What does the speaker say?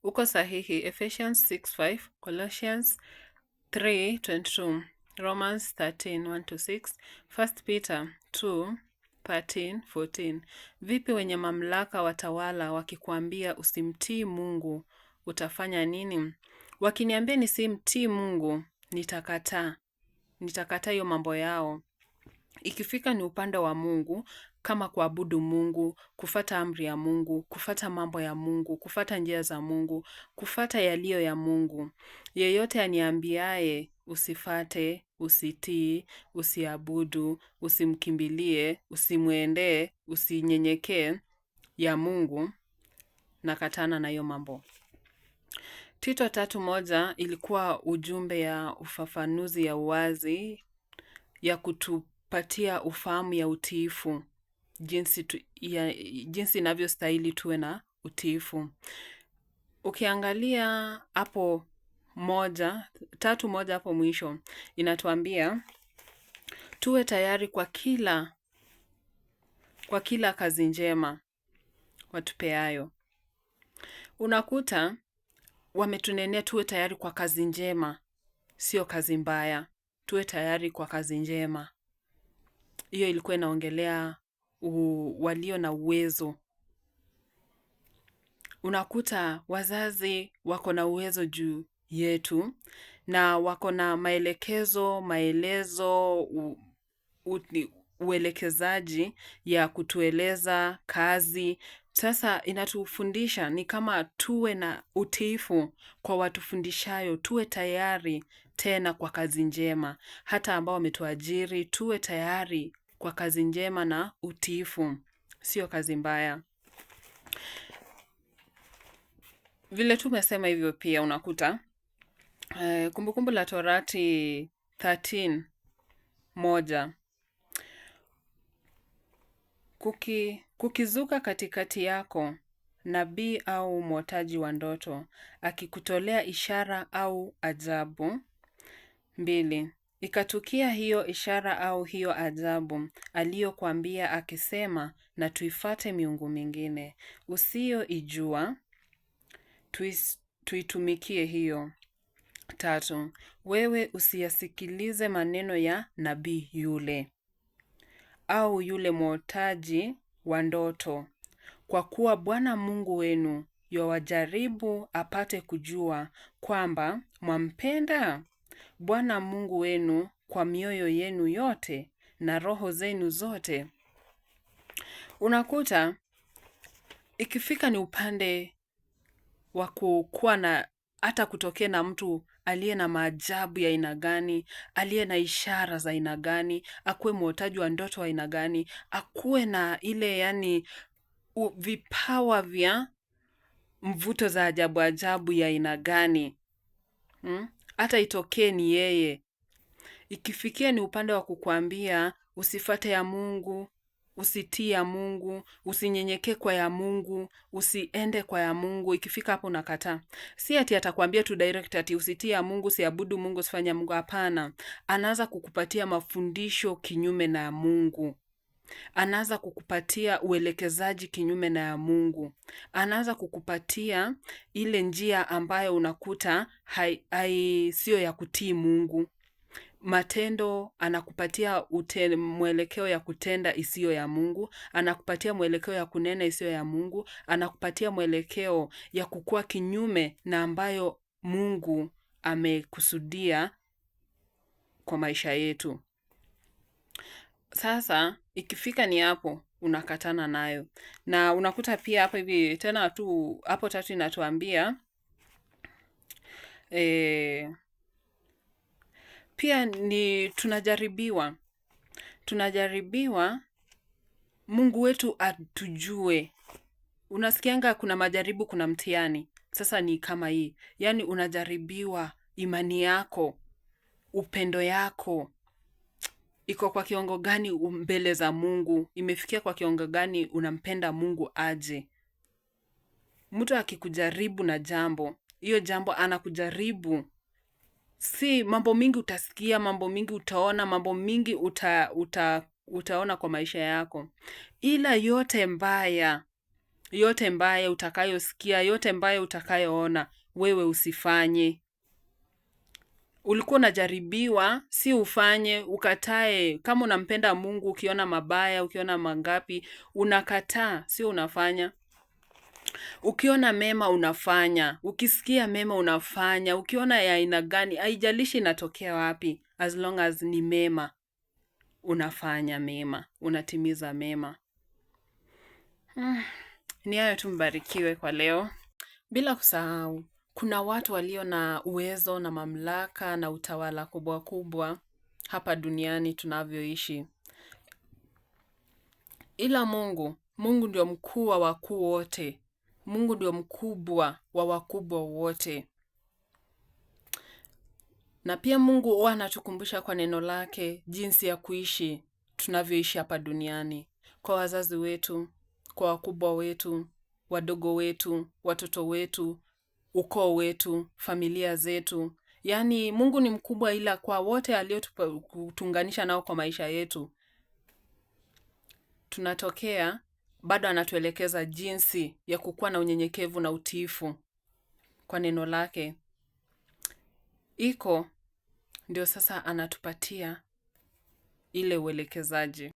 Uko sahihi. Ephesians 6:5, Colossians 3:22, Romans 13:1-6, 1 Peter 2:13-14. Vipi wenye mamlaka watawala wakikuambia usimtii Mungu, utafanya nini? Wakiniambia nisimtii Mungu, nitakataa. Nitakataa hiyo mambo yao. Ikifika ni upande wa Mungu, kama kuabudu Mungu, kufata amri ya Mungu, kufata mambo ya Mungu, kufata njia za Mungu, kufata yaliyo ya Mungu. Yeyote aniambiaye usifate, usitii, usiabudu, usimkimbilie, usimwendee, usinyenyekee ya Mungu, nakatana na hiyo mambo. Tito 3:1 ilikuwa ujumbe ya ufafanuzi ya uwazi ya kutupatia ufahamu ya utiifu, jinsi inavyostahili tuwe na utiifu. Ukiangalia hapo 3:1 hapo mwisho inatuambia tuwe tayari kwa kila kazi njema watupeayo. Unakuta wametunenea tuwe tayari kwa kazi njema, sio kazi mbaya. Tuwe tayari kwa kazi njema. Hiyo ilikuwa inaongelea walio na uwezo. Unakuta wazazi wako na uwezo juu yetu na wako na maelekezo, maelezo, uelekezaji ya kutueleza kazi. Sasa inatufundisha ni kama tuwe na utiifu kwa watufundishayo, tuwe tayari tena kwa kazi njema. Hata ambao wametuajiri, tuwe tayari kwa kazi njema na utiifu, sio kazi mbaya. Vile tumesema hivyo pia unakuta Kumbukumbu la Torati 13:1, kukizuka katikati yako nabii au mwotaji wa ndoto akikutolea ishara au ajabu. 2, ikatukia hiyo ishara au hiyo ajabu aliyokuambia akisema, na tuifate miungu mingine usiyoijua, tuitumikie hiyo. 3, wewe usiyasikilize maneno ya nabii yule au yule mwotaji wa ndoto, kwa kuwa Bwana Mungu wenu yuwajaribu apate kujua kwamba mwampenda Bwana Mungu wenu kwa mioyo yenu yote na roho zenu zote. Unakuta ikifika ni upande wa kuwa na hata kutokea na mtu aliye na maajabu ya aina gani, aliye na ishara za aina gani, akuwe mwotaji wa ndoto wa aina gani, akuwe na ile yani vipawa vya mvuto za ajabu ajabu ya aina gani. Hata itokee ni yeye. Ikifikia ni upande wa kukuambia usifate ya Mungu, usitii ya Mungu, usinyenyekee kwa ya Mungu, usiende kwa ya Mungu, ikifika hapo unakataa. Si ati atakwambia tu direct ati usitii ya Mungu, usiabudu Mungu, usifanye Mungu, hapana. Anaanza kukupatia mafundisho kinyume na ya Mungu. Anaanza kukupatia uelekezaji kinyume na ya Mungu. Anaanza kukupatia ile njia ambayo unakuta sio ya kutii Mungu. Matendo anakupatia mwelekeo ya kutenda isiyo ya Mungu, anakupatia mwelekeo ya kunena isiyo ya Mungu, anakupatia mwelekeo ya kukua kinyume na ambayo Mungu amekusudia kwa maisha yetu. Sasa ikifika ni hapo unakatana nayo. Na unakuta pia hapo hivi tena tu hapo 3 inatuambia pia ni tunajaribiwa. Tunajaribiwa Mungu wetu atujue. Unasikianga kuna majaribu, kuna mtihani. Sasa ni kama hii. Yaani unajaribiwa imani yako, upendo yako iko kwa kiwango gani mbele za Mungu, imefikia kwa kiwango gani unampenda Mungu aje. Mtu akikujaribu na jambo, hiyo jambo anakujaribu. Si mambo mingi utasikia, mambo mingi utaona, mambo mingi utaona kwa maisha yako. Ila yote mbaya Yote mbaya utakayosikia, yote mbaya utakayoona, wewe usifanye. Ulikuwa unajaribiwa, si ufanye, ukatae. Kama unampenda Mungu, ukiona mabaya, ukiona mangapi, unakataa, sio unafanya. Ukiona mema unafanya, ukisikia mema unafanya, ukiona ya aina gani, haijalishi inatokea wapi, as long as ni mema, unafanya mema, unatimiza mema. Ni hayo tu, mbarikiwe kwa leo. Bila kusahau, kuna watu walio na uwezo na mamlaka na utawala kubwa kubwa hapa duniani tunavyoishi. Ila Mungu, Mungu ndio mkuu wa wakuu wote. Mungu ndio mkubwa wa wakubwa wote. Na pia Mungu huwa anatukumbusha kwa neno lake jinsi ya kuishi tunavyoishi hapa duniani. Kwa wazazi wetu, kwa wakubwa wetu, wadogo wetu, watoto wetu, ukoo wetu, familia zetu. Yaani Mungu ni mkubwa ila kwa wote aliotuunganisha nao kwa maisha yetu. Tunatokea, bado anatuelekeza jinsi ya kukuwa na unyenyekevu na utiifu kwa neno lake. Iko ndio sasa anatupatia ile uelekezaji.